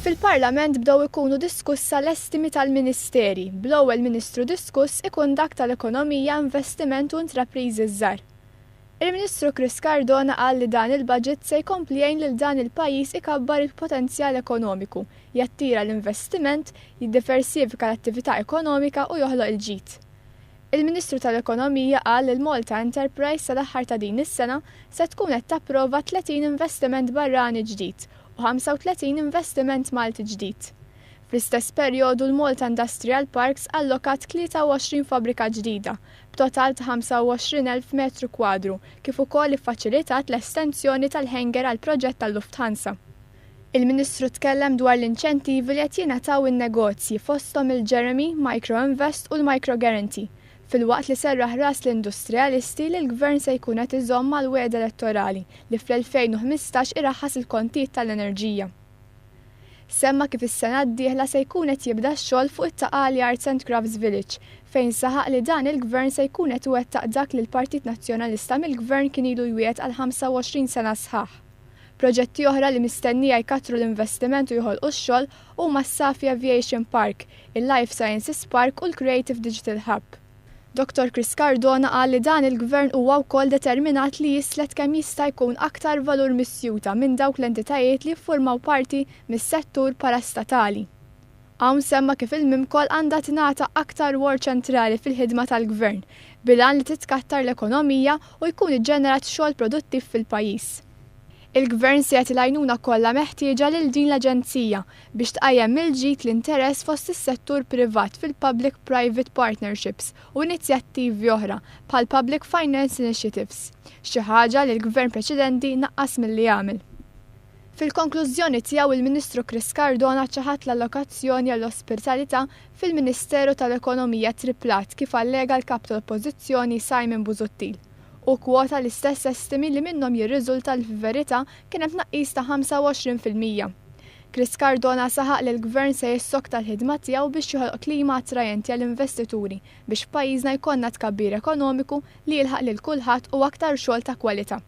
Fil-Parlament bdew ikunu diskussa l-estimi tal-Ministeri, bl-ewwel Ministru diskuss ikun dak tal-Ekonomija, Investiment u Intrapriżi Żgħar. Il-Ministru Chris Cardona qal li dan il-budget se jkompli jgħin lil dan il-pajjiż ikabbar il-potenzjal ekonomiku, jattira l-investiment, jiddiversifika l-attività ekonomika u joħloq il-ġid. Il-Ministru tal-Ekonomija qal li l-Malta Enterprise sal-aħħar ta' din is-sena se tkun qed tapprova 30 investiment barrani ġdid u 35 investiment Malti ġdid. Fl-istess perjodu l-Malta Industrial Parks allokat 23 fabbrika ġdida, b'total ta' 25,000 metru kwadru, kif ukoll iffaċilitat l-estensjoni tal-hangar għall-proġett tal-Lufthansa. Il-Ministru tkellem dwar l-inċentivi li qed jingħataw in-negozji fosthom il-Jeremy, Micro Invest u l-Micro Guarantee, filwaqt li serraħ ras l-industrijalisti li l-Gvern se jkun qed iżomm mal-wegħda elettorali li fl-2015 iraħħas il-kontijiet tal-enerġija. Semma kif is-sena d-dieħla se jkun qed jibda x-xogħol fuq it-Ta' Qali Arts and Crafts Village, fejn saħaq li dan il-Gvern se jkun qed iwettaq dak li l-Partit Nazzjonalista mill-Gvern kien ilu jwiegħed għal 25 sena sħaħ. Proġetti oħra li mistennija jkattru l-investiment u joħolqu x-xogħol huma s-Safi Aviation Park, il-Life Sciences Park u l-Creative Digital Hub. Dottor Chris Cardona qal li dan il-Gvern huwa wkoll determinat li jislet kemm jista' jkun aktar valur misjuta minn dawk l-entitajiet li jiffurmaw parti mis-settur parastatali. Hawn semma kif il-MIMCOL għandha tingħata aktar rwol ċentrali fil-ħidma tal-Gvern, bil-għan li titkattar l-ekonomija u jkun iġġenerat xogħol produttiv fil-pajjiż. Il-Gvern se jagħti l-għajnuna kollha meħtieġa lil din l-aġenzija biex tqajjem mill-ġdid l-interess fost is-settur privat fil-public private partnerships u inizjattivi oħra bħal Public Finance Initiatives, xi ħaġa li l-Gvern preċedenti naqqas milli jagħmel. Fil-konklużjoni tiegħu il-Ministru Chris Cardona ċaħad l-allokazzjoni għall-ospitalità fil-Ministeru tal-Ekonomija triplat kif allega l-Kap tal-Oppożizzjoni Simon Busuttil. Hu kkwota l-istess estimi li minnhom jirriżulta li fil-verità kien hemm tnaqqis ta' 25%. Chris Cardona saħaq li l-Gvern se jissokta l-ħidma tiegħu biex joħloq klima attrajenti għall-investituri biex f'pajjiżna jkollna tkabbir ekonomiku li jilħaq lil kulħadd u aktar xogħol ta' kwalità.